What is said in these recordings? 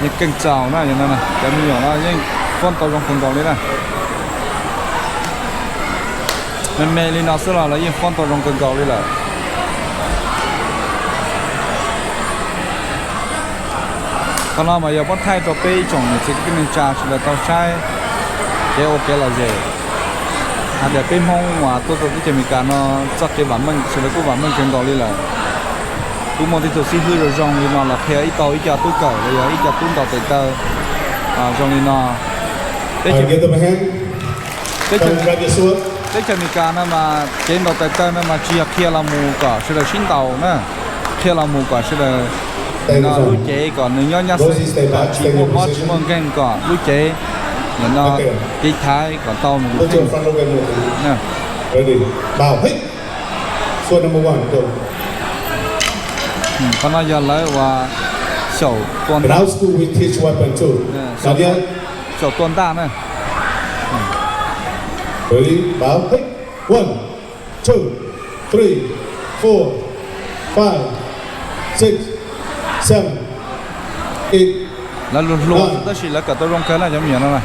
Yeej keej txaus na, cov me nyuam no yeej fob tau zoo kawg nkaus li na. Me me li no xwb los lawv yeej fob tau zoo kawg nkaus li lawm. Qhov no mas yog muab thaij rau peb ib tsoom niam txiv kwv tij neej tsa sawv daws tau saib kev ua kev lom zem, hais tias peb Hmoob uas tuaj rau teb chaws Amelikas no txoj kev vam meej sawv daws kuj vam meej kawg nkaus li lawm. Kuj muaj tej tug xib hwb zoo zoo li no los qhia ib tau ib co tub kawm los yog ib co tub ntaus tes taw zoo li no. Teb chaws Amelikas no mas kev ntaus tes taw no mas tsis yog qhia los mus kom sawv daws sib ntaus na, qhia los mus kom sawv daws no lub cev kom nws nyob nyab xwb, kom tsis muaj mob tsis muaj nkeeg, kom lub cev no kev thaiv kom tau nws lub cev. Qhov no yog lawv uas xyaum tua ntaj, xyaum tua ntaj na. Lawv luag hluas tab sis lawv kawm tau zoo kawg na cov me nyuam no na.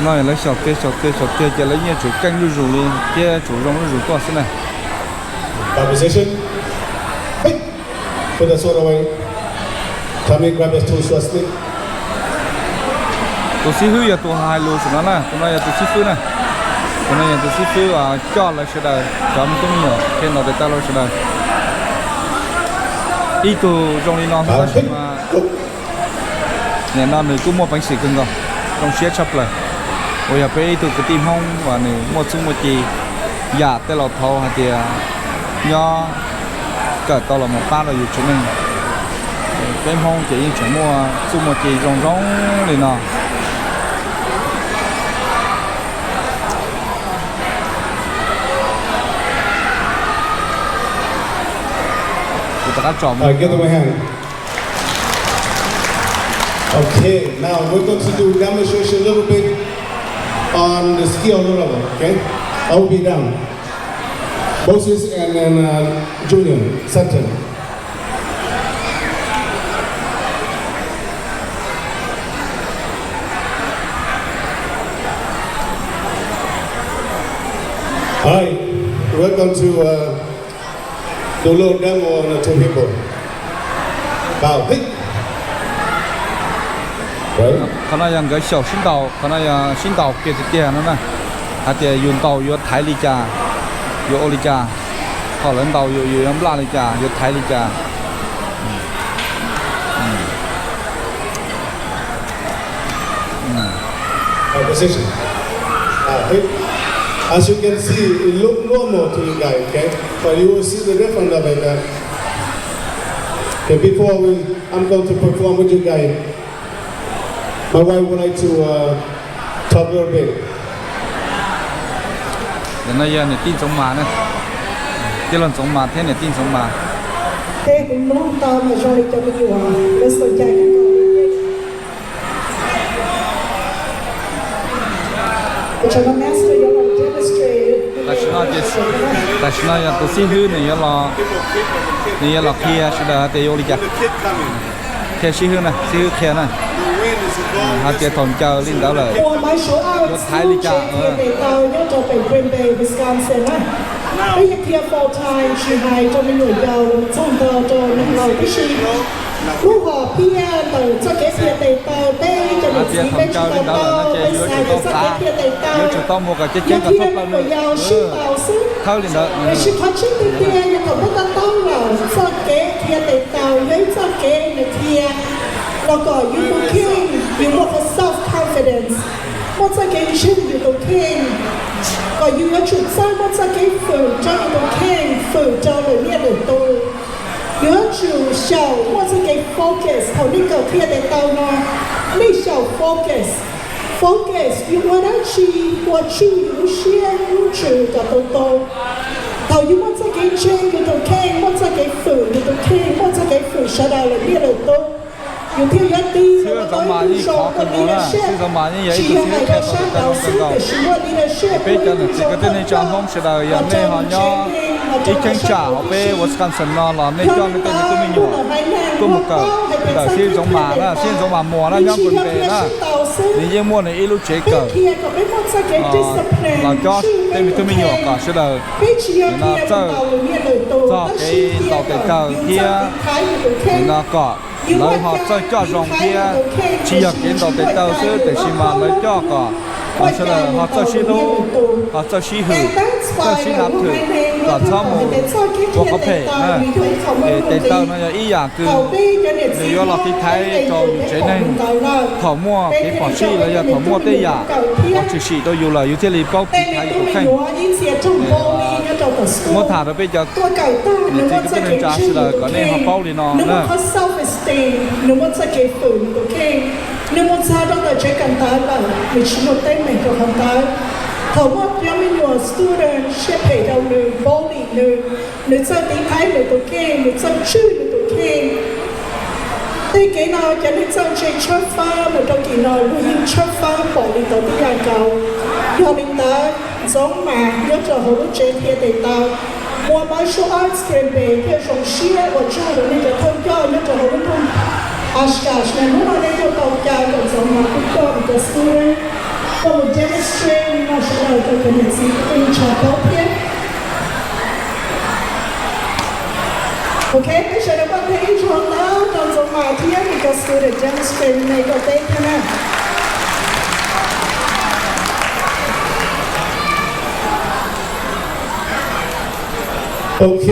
No lawv xyaum kiag xyaum kiag xyaum kiag ces lawv yeej tsum keej zuj zus li thiab tsum zoo zuj zus tuaj xwb na. Tus xib hwb yog tus hais lus saum no na, tus no yog tus xib fwb na. Tus no yog tus xib fwb coj lawv sawv daws cov me tub me nyuam kev ntaus tes taw rau sawv daws. Ib tug zoo li no xwb tab sis mas nim no nws kuj muaj peev xwm kawg nkaus, zoo siab tshaj plaws, uas yog peb ib tug kwv tij Hmoob uas nws muaj txuj muaj ci yam tej laus thaud hais tias nyob kawm tau los mus pab rau yus tsev neeg. Peb Hmoob ces yeej tseem muaj txuj muaj ci zoo zoo li no. Kuv rov qab tsom. Okay, now we're going to do demonstration a little bit on the skill level, okay? I will be down. Moses and then uh, Junior, Sutton. All right, welcome to uh, do a little demo on the two people. Bow, hey. Right. Qhov no yog nkawd xyaum sib ntaus, qhov no yog sib ntaus kiag tiag tiag no na. Hais tias yus ntaus yuav thaiv li cas, yuav ua li cas, thaum lawv ntaus yus yus yuav nplaj li cas, yuav thaiv li cas. Position. Uh, hey. As you can see, it look normal to you guys, okay? But you will see the difference of it. Uh, okay, before we, I'm going to perform with you guys. My wife would like to uh, talk a little bit. Ntawm no yog niam tij Ntxoov Mas na, tij laug Ntxoov Mas thiab niam tij Ntxoov Mas. Tej kuv mloog tau mas zoo li cov me nyuam lawv xav cai kawg nkaus li. Tam sim no ces, tam sim no yog tus xib hwb nws yuav los, nws yuav los qhia sawv daws hais tias yuav ua li cas. Qhia xib hwb na, xib hwb qhia na, hais tias thaum ncaws li ntawd lawm yuav thaiv li cas. Peb yeej qhia full time tsis hais rau me nyuam yaus los txog nto rau neeg laus tib si. Lub hom phiaj ntawm txoj kev qhia tes taw peb cov niam Ces thaum ncaws li ntawd lawm no ces yuav tsum tau xav, yuav tsum tau mus kom ceev ceev kom txog plaws nws, thawj li ntawd. Tiam sis qhov tseeb tiag tiag yog thaum peb to taub lawm txoj kev qhia tes taw yog ib txoj kev nws qhia los kom yus tus kheej yus muaj qhov self confidence, muaj txoj kev ntseeg yus tus kheej, kom yus yuav tsum txawj muaj txoj kev fwm rau yus tus kheej, fwm rau lwm niaj lwm tus. Yuav tsum xyaum muaj txoj kev focus thaum nej kawm qhia tes taw no, nej xyaum focus. Focus yus ua dab tsi, ua tswj yus lub siab lub ntsws kom tu tu. Thaum yus muaj txoj kev ntseeg yus tus kheej, muaj txoj kev fwm yus tus kheej, muaj txoj kev fwm sawv daws lwm niaj lwm tus, yus thiaj yuav tig los ua tau ib tug zoo kawg nkaus na. Xib Zoov Mas yeej yog ib tug xib hwb qhia tau tes taw zoo kawg nkaus. Peb cov niam txiv kwv tij neej tsa Hmoob sawv daws, yog nej ho nyob ib cheeb tsam hauv peb Wisconsin no los nej coj nej tej me tub me nyuam tuaj mus kawm ntawm xib Zoov Mas na, xib Zoov Mas Muas na, nyob Green Bay na. Nws yeej muaj nws ib lub tsev kawm los coj tej me tub me nyuam kom sawv daws no txawj txog kev ntaus tes taw thiab no kom lawv ho txawj coj zoo thiab. Tsis yog kev ntaus tes taw xwb, tiam sis mas lawv coj kom sawv daws ho txawj sib hlub, ho txawj sib hwm, txawj sib hnav thwm, kom txhob mus ua qhov phem. Ces tes taw no yog ib yam kws nws yuav los tiv thaiv rau yus tsev neeg thaum muaj kev phom sij los yog thaum muaj tej yam uas tshwm sim rau yus lawm yus thiaj li paub tiv thaiv yus tus kheej. Muab tham rau peb cov niam txiv kwv tij neej tsa sawv daws kom nej ho paub li no na. Nws muaj txoj kev fwm nws tus kheej, nws mus txog rau tom tsev kawm ntawv lawm nws tsis muaj teeb meem rau qhov ntawd. Thaum muaj cov me nyuam student siab phem rau nws, bully nws, nws txawj tiv thaiv nws tus kheej, nws txawj tswj nws tus kheej. Tej kev no cov neeg txawj ntse tshawb fawb mus rau tim no luag yeej tshawb fawb pom li ntawd tib yam nkaus. Yog li ntawd Ntxoov Mas nyob rau hauv lub tsev qhia tes taw Muas Martial Arts Green Bay thiaj zoo siab ua tsaug rau nej cov thawj coj nyob rau hauv lub rooj Oshkosh na. Hnub no nej tuaj tau cas kom Ntxoov Mas kuj coj nws cov student tuaj mus demonstrate no sawv daws rau cov niam txiv kwv tij neej tsa paub thiab. Ok, peb sawv daws npaj teb ib zaug ntawd rau Ntxoov Mas thiab nws cov student demonstrate me me kom teb thiab na. Ok.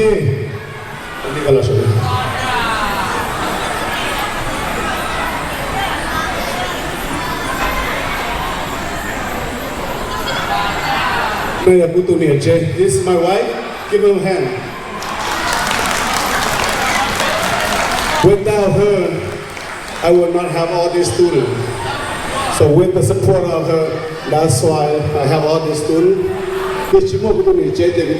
No yog kuv tus niam tsev. This is my wife. Give him a hand. Without her, I would not have all these students. So with the support of her, that's why I have all these students. Yog tsis muaj kuv tus niam tsev ces kuv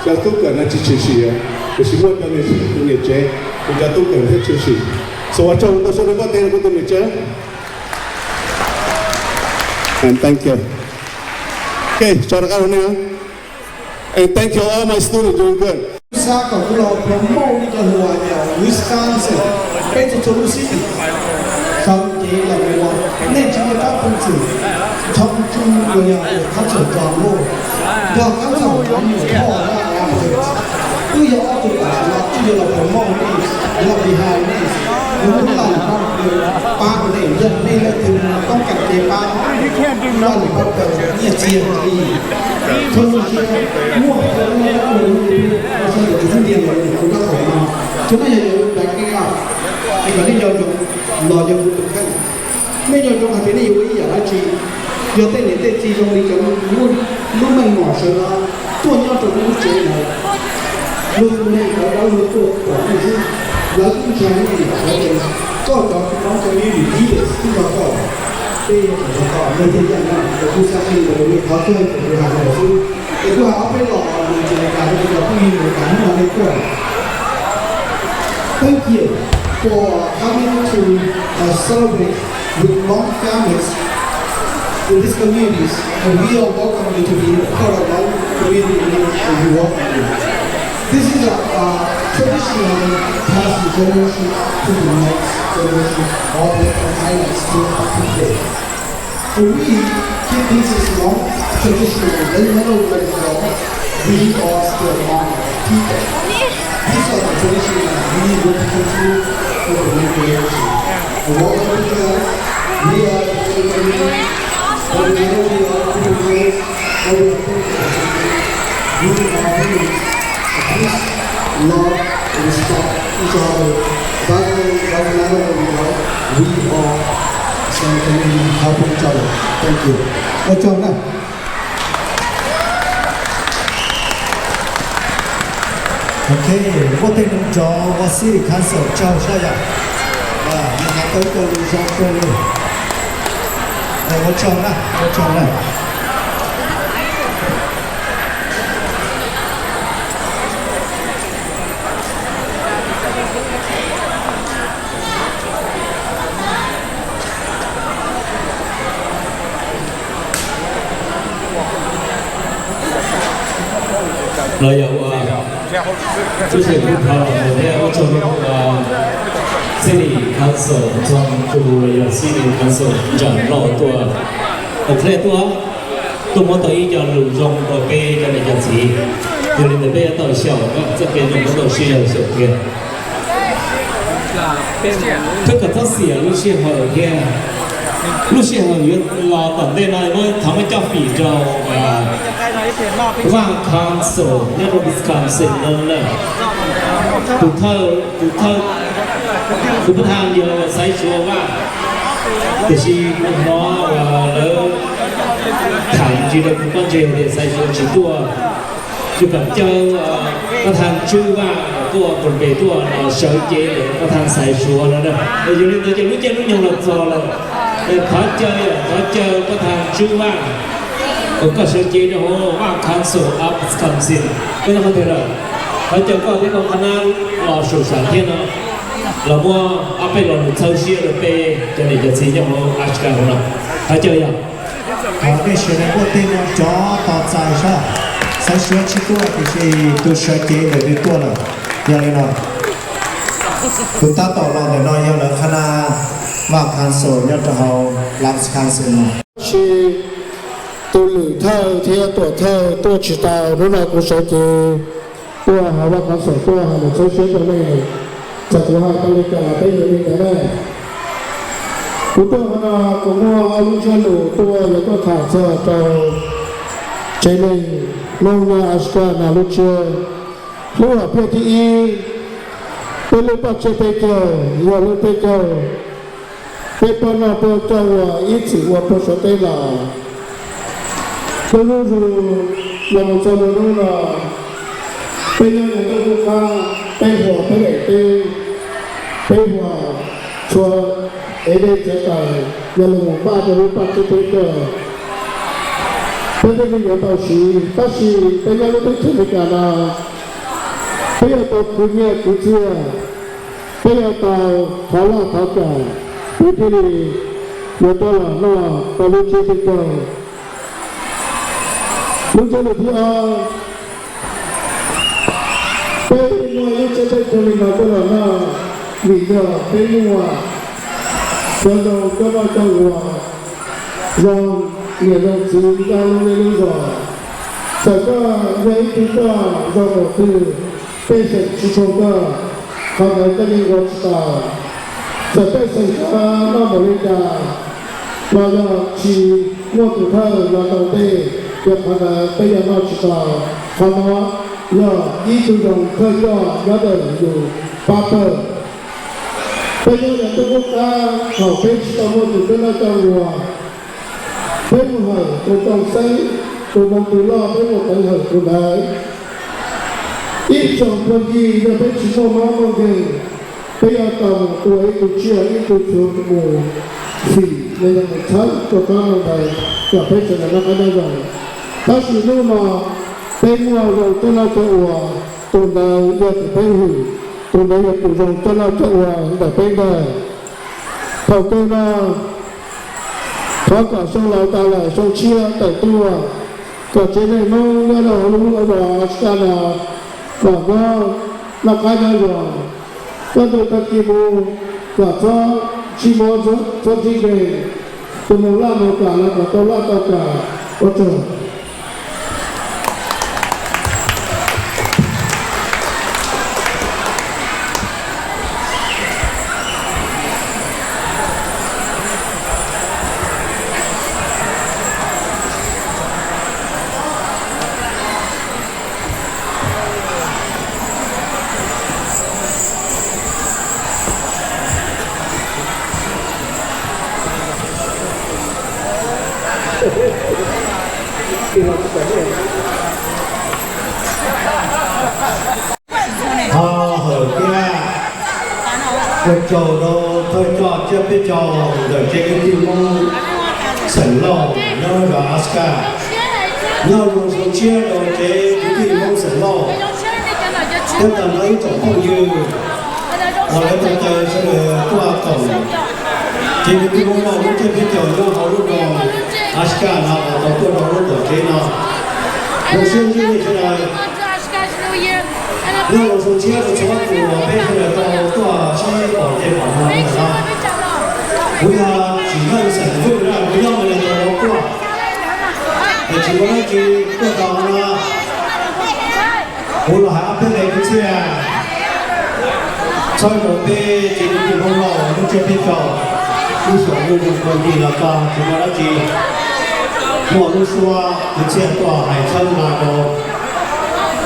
cov tub kawm no tsis tshwm sim, tiam sis muaj cov niam tsev, kuv cov tub kawm thiaj tshwm sim. So ua tsaug ntau sawv daws npaj teb rau kuv tus niam tsev. And thank you. Okay, tso rov qab rau nej. And thank you all my students doing good. Kuv xav kom kuv los promote nej cov hluas yog Wisconsin, peb txhua txhua lub city, sawv cev los mus, nej tsis muaj tsab peev xwm, txhob tsuj los yog qhab txhaum tso mus, yog qhab txhaum no mus thoj na, wb yog ob tug tam sim no wb yuav los promote nej, los behind nej, yus lub laj lim pab pab rau nej, yog nej leej twg toob kas kev pab, laj lim pab rau nyiaj txiag li, txhua txhua txiag, muaj qhov no, sawv daws tus xub ntiag los yog kuv rab qhov no, txhua no yog yus daim kev laj, es kom nej nco ntsoov, los yog kuv tus kheej. Nej nco ntsoov hais tias nej yuav ua ib yam dab tsi, yog tej niam tej txiv zoo li cov lub meej mom sawv daws tuaj nyob rau nej lub tsev ntawd, luag tus neeg sawv daws luag tuaj pom nej xwb, lawv twb ntshai nej li lawm, koj cov hmoob cov me nyuam ib yam xwb nrog koj, peb yuav tsum nrog koj, nej thiaj yam no, kuv xav qhia rau nej qhov kawg kuv hais no xwb. Es kuv hais ob peb lo lus Amelikas rau kuv cov phooj ywg Amelikas hnub no nej tuaj. Thank you for coming to uh, celebrate with Hmong families in these communities, and we all welcome you to be a part of our community, and we welcome you. This is a, uh, traditional passing generation to the next generation, all the Hmong islands to up to date. For we, keep this as long traditional, doesn't matter where you go, we are still Hmong people. These are the traditions that we want to continue for the new generation. And what we do, we are Everything we are doing, please love and respect each other. Doesn't, doesn't matter what we are, we are same community, helping each other. Thank you. Ua tsaug na. Ok, muaj tej neeg rov ua City Council tsaug sab yom. Nws hais tau ib tug lus zoo rau lawm. Ua tsaug na, ua tsaug na. Los yog ua tub se kuv thov los mus thiab ua tsaug rau City Council, txog tus los yog City Council ntawm no tuaj, ua hle tuaj, tuaj muab tau ib co lus zoo rau peb cov niam cov txiv. Yog li ntawd peb yuav tau xyaum txoj kev zoo, muab tau sib yaug xyaum thiab. Thov kom txhob xiam lub sij hawm thiab. Lub sij hawm yuav los tom ntej no muab thov muab coj fim rau Vaj Council nyob rau Wisconsin no na. Tus thawj, tus thawj, tus pab thaj yog Xaiv Suav Vaj, tiam sis kuv hnov lawv tham ntsis rau kuv pob ntseg tias Xaiv Suav tsis tuaj. Ces kom caw pab thaj Tswb Vaj tuaj, tuaj npe tuaj los sawv cev ntawm pab thaj Xaiv Suav no na. Yog li ntawd ces lub caij lub nyoog los txog lawm. Thov caw, thov caw pab thaj Tswb Vaj kom koj sawv cev rau hauv Vaj Council of Wisconsin, koj nyob qhov twg lawm? Thov caw koj thiab koj qhab nab los saum sam thiab no, los muab ob peb lo lus txhawb siab rau peb cov niam cov txiv nyob hauv Alaska hauv no. Thov caw yog. Thov nej sawv daws muaj tej neeg rov tos txais sab, Xaiv Suav tsis tuaj tiam sis tus sawv cev ntawm nws tuaj lawm. Yog li no, tus tab tom los ntawm no yog lawv qhab nab Vaj Council nyob rau hauv Wisconsin no. Tab sis tus lwm thawj thiab tuam thawj tuaj tsis tau, hnub no kuv sawv cev tuaj hauv Vaj Council tuaj hais lus txhawb siab rau nej. Txawm kuv hais tau li cas los peb yuav li ntawd ne. Kuv tuaj hauv no kuv muaj ob lub ntsiab lus tuaj yuav tuaj tham txog rau tsev neeg Hmoob nyob Alaska no lub tsiab. Lub hom phiaj thib ib, peb lub paj tsiab peb caug yog lub peb caug peb pab noj peb coj ua ib txwm ua puag Suav teb los. Lub hnub zoo los mus txog lub hnub no, peb nyob nyob ntuj qub qab, peb huam peb daim teb, peb huam txhua ev dej txiav taws, yog los mus npaj rau lub paj tsiab peb caug, peb thiaj li yuav tau siv. Tab sis peb nyob lub teb chaws Amelikas no, peb yuav tau khwv nyiaj khwv txiaj, peb yuav tau thov laj thov cam, peb thiaj li yuav rov los noj tau lub tsiab peb caug. Lub ntsiab lus thib ob, peb muaj lub tsiab peb caug li no coj los noj vim yog peb muaj cov zoo coj noj coj ua, zoo niam zoo txiv nyob lub zej lub zos. Txawm koj yog ib tug coj zoo npaum twg, pej xeem tsis tshoov koj, qhov ntawd koj yeej ua tsis tau. Txawm pej xeem coj noj npaum li cas los yog tsis muaj tus thawj los ntaus ntej, ces qhov ntawd peb yuav noj tsis tau. Qhov no yog ib tug zoo thawj coj nyob ntawm yus pab pawg. Peb nyob nyob ntuj qub qab thaum peb tsis tau muaj tus coj noj coj ua, peb mus hawm tus koom xeeb, tus moo tus loj peb mus teev hawm tus ntawd. Ib tsoom phooj ywg yog peb tsis muaj mob muaj nkeeg, peb yuav tau mus ua ib tug tsiaj ib tug txhuv mus fim los yog mus txhawb rau qab ntawd kom peb sawv daws noj qab nyob zoo. Tab sis hnub no peb muaj zoo coj noj coj ua, tus ntawd yog tus peb hwm, tus ntawd yog tus zoo coj noj coj ua ntawm peb ntag. Thaum kawg no, thov kom xyoo laus tas lawm xyoo tshiab tawm tuaj, kom tsev neeg Hmoob nyob rau hauv lub zos Alaska no kom nyob noj qab nyob zoo. Kaj ntug tag kis mus kom txhob ntsib mob txhob ntsib nkeeg, tus mus laj mus kam los kom tau laj tau kam. Ua tsaug. Ho hawm thiab ua tsaug rau thawj coj thiab peb coj ntawm tsev kwv tij Hmoob xeem Lauj nyob rau Alaska. Nyob zoo xyoo tshiab rau tsev kwv tij Hmoob xeem Lauj thiab tag nrho ib tsoom phooj ywg uas lawv tau taw sawv daws tuaj koom tsev kwv tij Hmoob Lauj lub caij peb caug nyob hauv lub nroog Alaska no uas tau tuaj rau lub tuam tsev no. Zoo siab ntsib nej sawv daws. Nyob zoo xyoo tshiab rau txhua tus uas peb sawv daws tau tuaj sib pom tej pom no no. Kuv yog Tsim Meej xeem Vwj na, kuv nyob Minnesota tuaj, es tsis muaj dab tsi tuaj tau no. Kuv los hais ob peb nqe kwv txhiaj txhawb rau peb tsev kwv tij Hmoob Lauj lub caij peb caug, lub xyoo lub nroog Kawg Nti no ko tsis muaj dab tsi, muaj lub suab kwv txhiaj tuaj hais txhawb nqa rau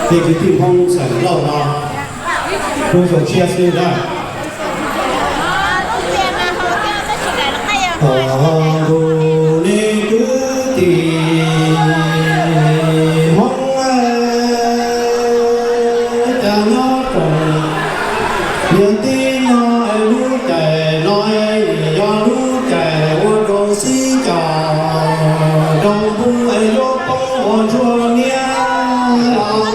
peb kwv tij Hmoob xeem Lauj no. Lub xyoo tshiab xwb na. Nkaus nej kwv tij Hmoob, cas nyob rau niam teb no, lub caij no es yog lub caij ua rau xib cos rau npub es yuav poob ua ntsuag niab los.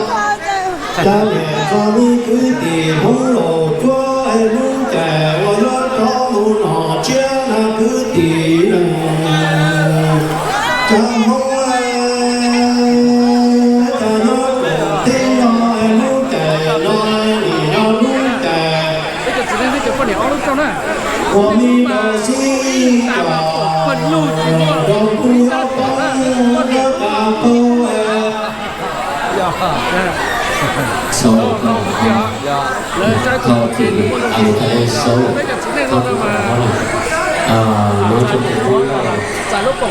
Cas niam txog nej kwv tij Hmoob Lauj cuab es lub caij uas yuav rov mus nom tshiab na kwv tij. Cas Hmoob, cas nyob teb no es lub caij no nim no lub caij uas me rau xib cos rau npub yuav poob yuav tas poob. Xauj, thov txim, a, thov txim, a, no tso tes,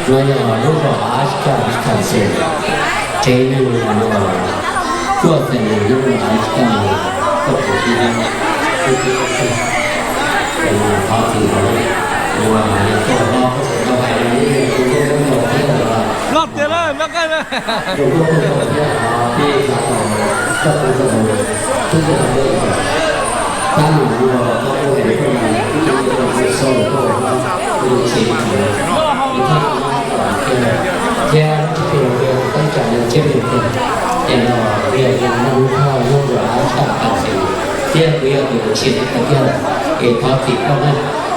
no yog lub zos Alaska, Wisconsin, tsev neeg uas cuaj xeem nyob rau Alaska, koj puas tib, thov txim, uas yog tuaj hlob, tuaj hais, loj tiag na, nyob qab na. Thiab tib pliag ua teb tsam yog tsiab peb caug, ces no pliag yog noj lub thaj nyob rau Alaska Wisconsin, thiab kuv yog tus tshia teb tiag, es thov txim koj na,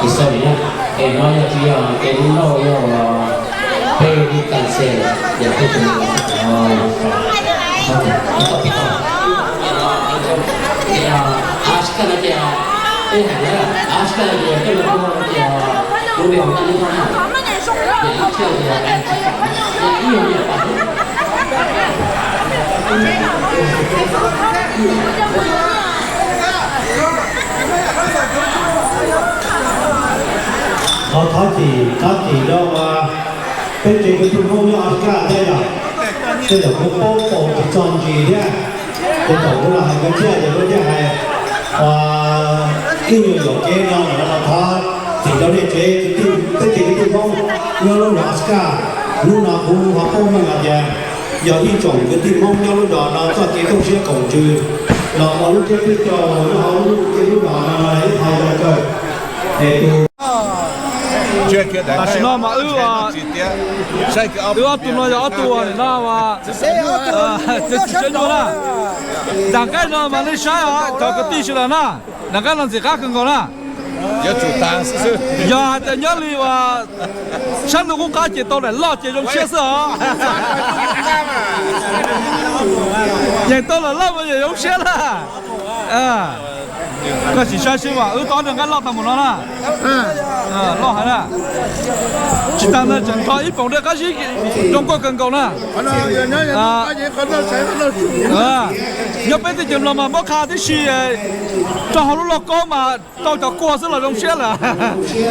es sorry na, es no yog tsis yog ces lub lauj yog peb li Wisconsin, yog peb tus Alaska no ces peb hais na, Alaska no ces peb los tuaj no ces kuv li hauv nej nyob no na, ces Alaska no ces ib yog li pam. Thov, thov txim, thov txim rau peb tsev kwv tij Hmoob nyob Alaska thiab yog, tej zaum kuv paub paus tsis txog ntsis thiab, ces thaum kuv los hais kwv txhiaj ces kuv thiaj hais ib nyuag yuam kev no lawm, thov txim rau nej tsev kwv tij, peb tsev kwv tij Hmoob nyob lub zos Alaska. Hnub no kuv ho paub meej hais tias yog ib tsoom kwv tij Hmoob nyob lub zos no txoj kev koom siab koom ntsws los ua lub caij peb caug nyob hauv lub caij lub zos no ib qho zoo kawg. Es tus Tam sim no mas wb, wb ob tug no yog ob tug uas nim no as, txiv tsis saib nyuaj na. Nram nqaij no mas nej saib os cov kwv tij sawv daws na, nram nqaij no ntxim qab kawg nkaus na. Yog hais tias nyob li uas sab ntuj qub qab ces tau daim loj ces zoo siab xwb os. Yeej tau daim loj mas yeej zoo siab na. Koj sim saib seb mas wb tau ob nqaij loj tag mus no na. Loj heev na. Tsis tas ntawd tseem nrho ib poom dej qab zib zoo nkauj kawg nkaus na. Nyob peb teb chaws no mas muab qha tib si rau hauv lub lauj kaub mas rau cov kua xwb los zoo siab lawm.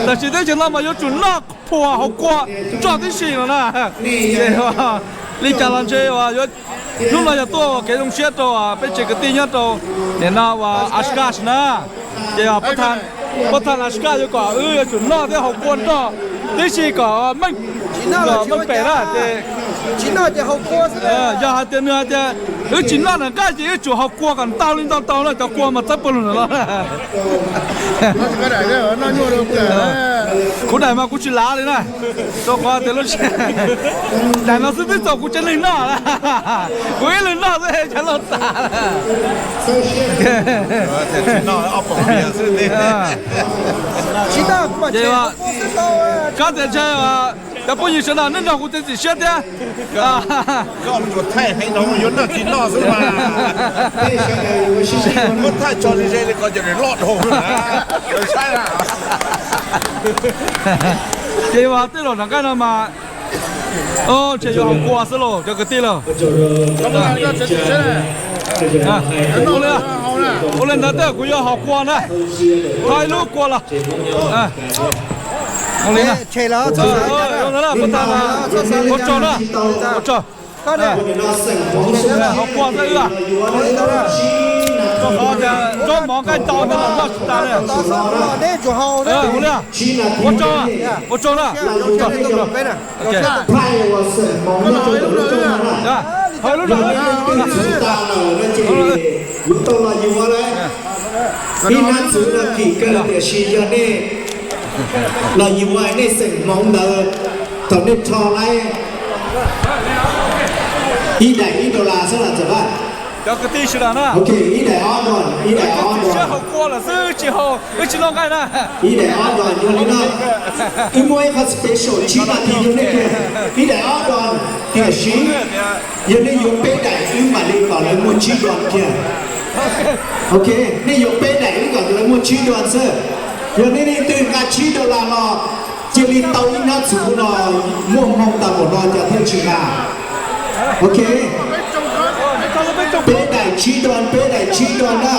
Tam sim teb chaws no mas yuav tsum noj phua hauv kua nroj tib si no na. Ces li cas los ntshe hnub no yog tuaj ua kev zoo siab rau peb tsev kwv tij nyob rau nim no uas Oshkosh na. Ces Portland, Oshkosh yuav kom wb yuav tsum noj thiab haus kua nroj tib si kom meej, kom meej pem na ces Tsis noj ces haus kua xwb. Yog hais tias nws hais tias wb tsis noj nram nqaij ces wb tsum haus kua kom ntau li ntau tau na, cov kua mas txawb puag lug ntawm no. Kuv daim mas kuv tsis lav li na, rau qhov tias lub daim no xwb twb txaus kuv tsev neeg noj lawm. Kuv ib leeg noj xwb cas loj tas. Kab tias ntshe cov phooj ywg sawv daws nej nrog kuv txiav txim siab thiab. Ces yus tej los nram nqaij no mas ntshe yuav haus kua xwb lauj cov kwv tij lauj. Ua li ntawd tej kuv yuav haus kua na, thov ib lub kua los. Ua li na, ua tsaug na, ua tsaug. Haus kua xwb wb, rau qhov tias zaub mov nqaij ntau ntawd los noj tsis tas li. Ua li, ua tsaug, ua tsaug na. Haus ib lub zog. Yuav tau los yuav lawm. Ib hnab txhuv no kim kawg tiam sis yog nej los yuav nej xeem hmoov ntawd thaum nej rho lawm ib daim ib dollar xwb los txawm. Cov kwv tij sawv daws na, ok, ib daim ob dollar, ib daim ob dollar, ib daim ob dollar yog li no. Wb muaj ib qho special tsib nas this rau nej kiag, ib daim ob dollar, tiam sis yog nej yuav peb daim wb mam li kom lawv muaj tsib dollar kiag. Ok, nej yuav peb daim wb kom lawv muaj tsib dollar xwb. Yog nej leej twg nqa tsib dollar los cia li tau ib hnab txhuv no, muaj hmoo tas npaum no cas thiaj tsis nqa. Ok, peb daim tsib dollar, peb daim tsib dollar na.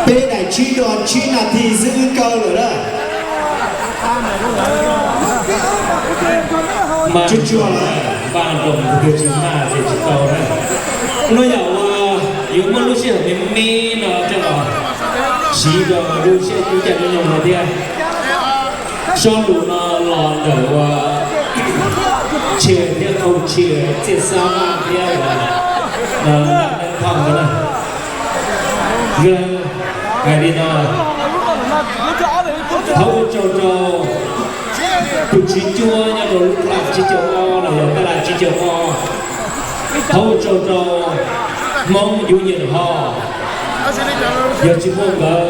Peb daim tsib dollar, tsib nas this xwb wb kaw lawm na. Mas tsuag tsuag lawm, npaj nroos tus twg tsis maj ces tsis tau na. Hnub yam ua yuav muaj lub sij hawm me me no coj los siv rau lub sij hawm cub caij lub nyoog no thiab. Sob lus no los ntawm ua Tshias thiab Khau Tshias, Txiaj Xab Vaj thiab Nab Thoj na. Hais li no, thov ua tsaug rau tus tswv cuab nyob rau lub plag tsib caug ob los yog tab laj tsib caug ob. Thov ua tsaug rau Hmoob Youth Union Hall, yog tsis muaj nkawd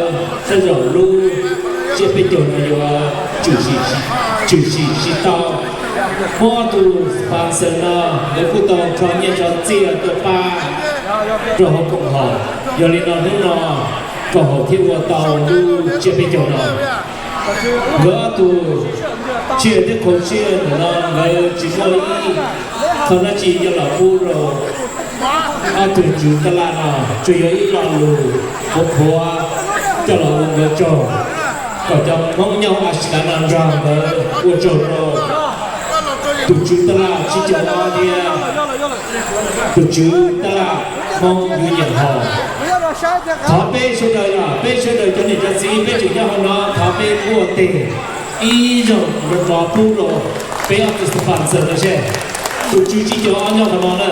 tej zaum lub tsiab peb caug no yuav tshwm sim tsis tau. Muab ob tug sponsor no nkawd kuj tau rho nyiaj rho txiaj tuaj pab rau hauv koom haum, yog li no hnub no koom haum thiaj ua tau lub tsiab peb caug no. Nkawd ob tug Tshias thiab Khau Tshias ntawm no nkawd tsis muaj ib qho dab tsi coj los pub rau ob tug tswv tab laj no, tsuas yog ib lo lus qhuav qhuav coj los ua nkawd tsaug, kom cov Hmoob nyob Amsterdam no nrog nkawd ua tsaug rau tus tswv tab laj tsib caug ob thiab tus tswv tab laj Hmoob Youth Union Hall. Thov peb sawv daws, yog peb sawv daws cov niam cov txiv peb tseem nyob hauv no, thov peb muaj tes ib zaug rov pub rau peb ob tug sponsor no seb, tus tswv tsib caug ob nyob qhov no na,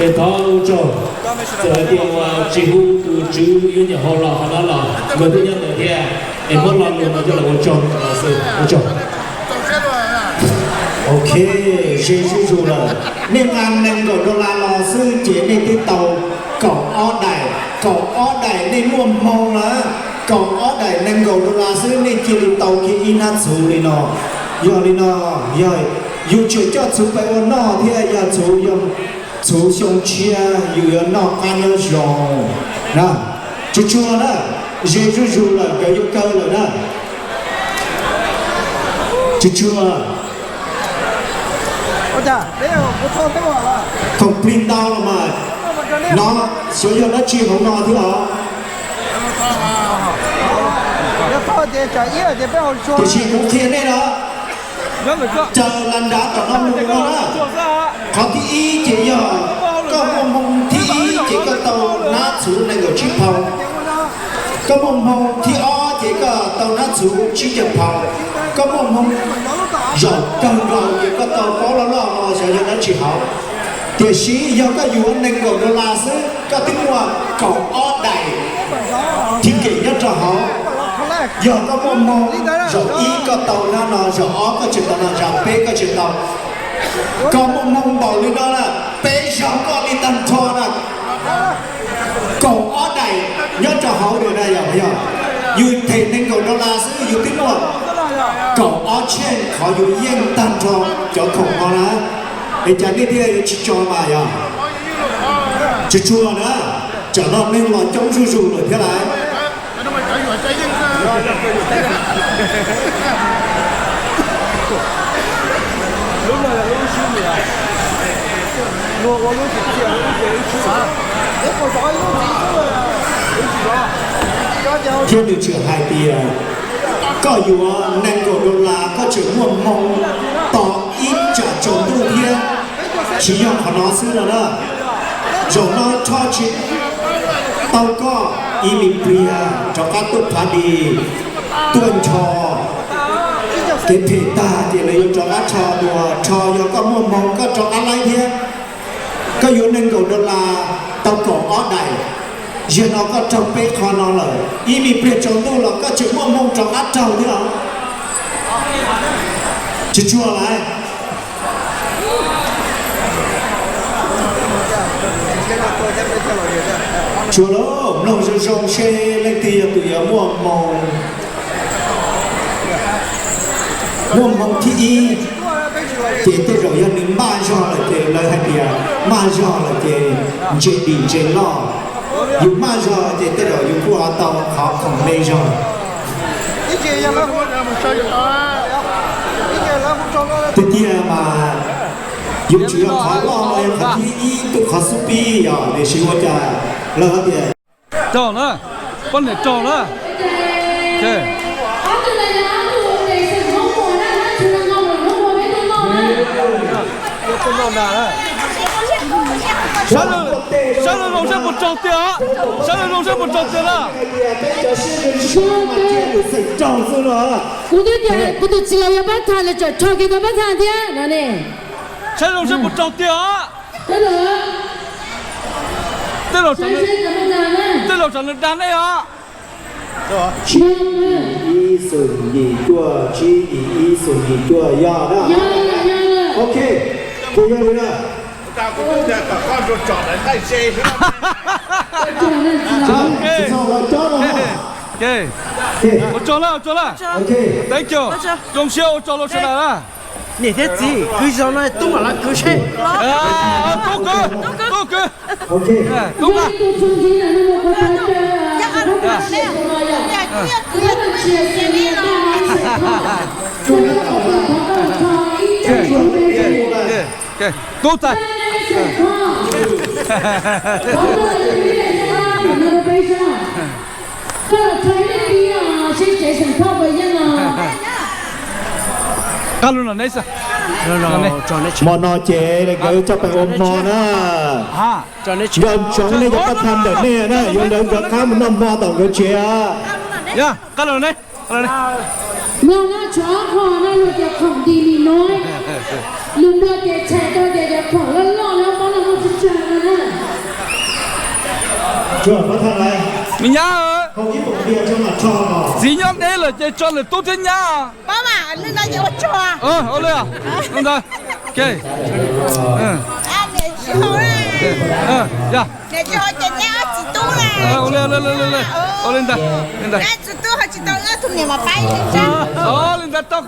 es thov ua tsaug. Txawm hais tias uas tsis hu tus tswv Youth Union Hall los qhov no los nkawd twb nyob ntawd thiab, es muab lo lus no coj los ua tsaug rau nkawd xwb. Ua tsaug. Ok, ze zuj zus lawm. Nej nqa nees nkaum dollar los xwb ces nej twb tau kaum ob daim, kaum ob daim nej muaj hmoo lawm. Kaum ob daim nees nkaum dollar xwb nej cia li tau kiag ib hnab txhuv li no. Yog li no, yog yus tseem coj txhuv pais ua noj thiab yog txhuv, yog txhuv xyoo tshiab yus yuav noj qab nyob zoo na. Tsuag tsuag na, ze zuj zus lawm, nkawd yuav kaw lawm na. Tsuag tsuag. Thaum plig ntau los mas, no xyov yog dab tsi hauv no thiab os. Tiam sis kuv qhia nej no, raws las nrav tom no mus no na, qhov thib ib ces yog koj muaj hmoo thib ib ces koj tau hnab txhuv nees nkaum tsib phau. Koj muaj hmoo thib ob ces koj tau hnab txhuv tsib caug phau. Koj muaj hmoo Zaum kawg nkaus ces koj tau paub loj loj no xyov yog dab tsi hauv. Tiam sis yog koj yuav nees nkaum dollar xwb koj twb muaj kaum ob daim ticket nyob rau hauv. Yog koj muaj hmoo zaum ib koj tau hnab no, zaum ob koj tseem tau no, zaum peb koj tseem tau. Koj muaj hmoo npaum li no na, peb zaug koj li tag nrho na. Kaum ob daim nyob rau hauv na yog, yog yus them nees nkaum dollar xwb yus twb muaj kaum ob tsheej qhov yus yeej tag nrho cov khoom no na. Es cas nej thiaj yuav tsis tso mas yog? Tsuag tsuag na, tsam no neeg los coob zuj zus lawm thiab lawm. Thiab nws tseem hais tias koj yuav nees nkaum dollar koj tseem muaj hmoo tos ib tsam tsaus ntuj thiab. Tsis yog qhov no xwb no na, zaum no rho tsis tau koj ib me pliag rov qab tuaj phav di tuaj nrho kev phem tag ces lawv yuav rov qab rho dua. Rho yog koj muaj hmoo koj rov qab laib thiab. Koj yuav nees nkaum dollar tau kaum ob daim, zaum no koj raug peb qho no lawm, ib me pliag tsaus ntuj los koj tseem muaj hmoo rov qab raug thiab os. Tsis tsuag lawm. Tsuag lauj, mloog zoo zoo seb leej twg yog tus yuav muaj hmoo, muaj hmoo thib ib. Ces tej zaum yog nws maj zog lawm ces lawv hais tias maj zog lawm ces ntse dim ntse loj. Yus maj zog ces tej zaum yus kuj ho tau qhov khoom me zog. Tiag tiag mas yuav tsum yog qhov loj no yog qhov thib ib, tuaj qhov xub pib yog tiam sis ua cas lawv tias raug na, poj niam raug na. Sawv daws zoo seb puas raug tiag os, sawv daws zoo seb puas raug tiag na. Kuv twb tias kuv tus txiv laus yog pab tham lawv tseem rho kiag tau pab tham thiab no ne. Sawv daws zoo seb puas raug tiag os. Tej laus tsam nws dag nej os. Tsib yim ib xoom yim cuaj, tsib yim ib xoom yim cuaj yog na. Ok, ces yog li na. Ua tsaug lawm, ua tsaug lawm. Thank you. Zoo siab ua tsaug lauj sawv daws na. Niam thiab txiv, kwv zaum no tub mam los kwv seb. Tub kwv, tub kwv. Tub kwv. Tub txais. Qab lug no neb xwb. Hmo no ces nkawd coj pais ua hmo na. Nco ntsoov nej cov pab tham ntawm nej na, yuav nkawd nkawd qab mus noj hmo tom nkawd tsev. Yog, qab lug ne. Mloog no tshuav qhov no luag tias khoom di li no, lus nplog ces txhais tau tias cov khoom loj loj no mob no muaj tsis tsawg no na. Me nyab, txiv nyob deb lawm ces tso lwm tub thiab nyab. Ua li ntawd. Ua li, ua li ntawd, ua li ntawd. Ua li ntawd tau.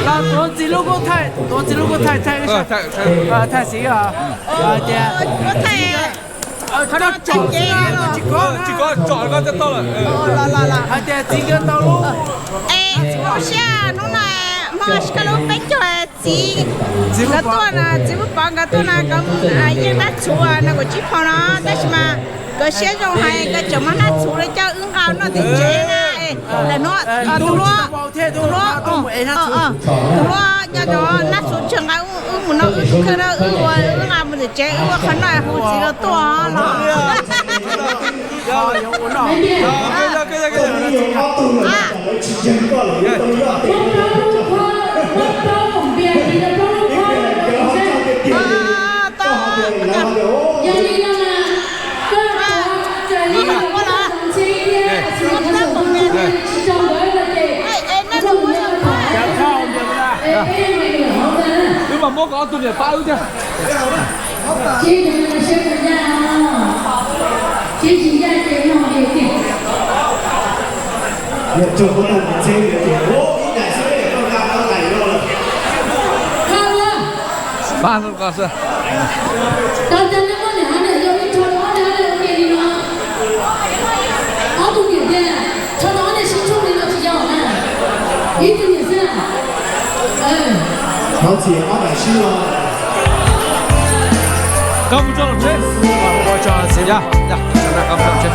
Tuav txiv lub kuj thaij, tuav txiv lub kuj thaij, thaij, thaij xwb os. Tias tsis kov, tsis kov, tsom koj coj tau lawm. Hais tias txiv nkawd tau lub. Es txiv Hmoob siab hnub no, Hmoob As Kas lub peb caug txiv nkawd tuaj no, txiv Vuj Pov nkawd tuaj no, nkawd yeej hnab txhuv no kaum tsib phau no, tab sis mas nkawd siab zoo hais nkawd tseem muab hnab txhuv no coj wb nqa noj tim tsev na. Tus hluas, tus hluas, tus hluas nyob cov nab txuv tseg nqa wb mus no, wb tus kheej na, wb ua wb nqa mus ntawm tsev, wb ua qhov no hu txiv los tuaj los. Wb mam muab kom ob tug niam pab wb thiab. Pab hnub ko xwb. Thov txim ob daim sib no. Qab mus tso los tsheb. Ua tso txiv, qab mus tso tsheb.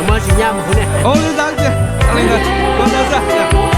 Muab tsis nyab mus kuv ne. Ua li ntawd tiag, ua li ntawd xwb.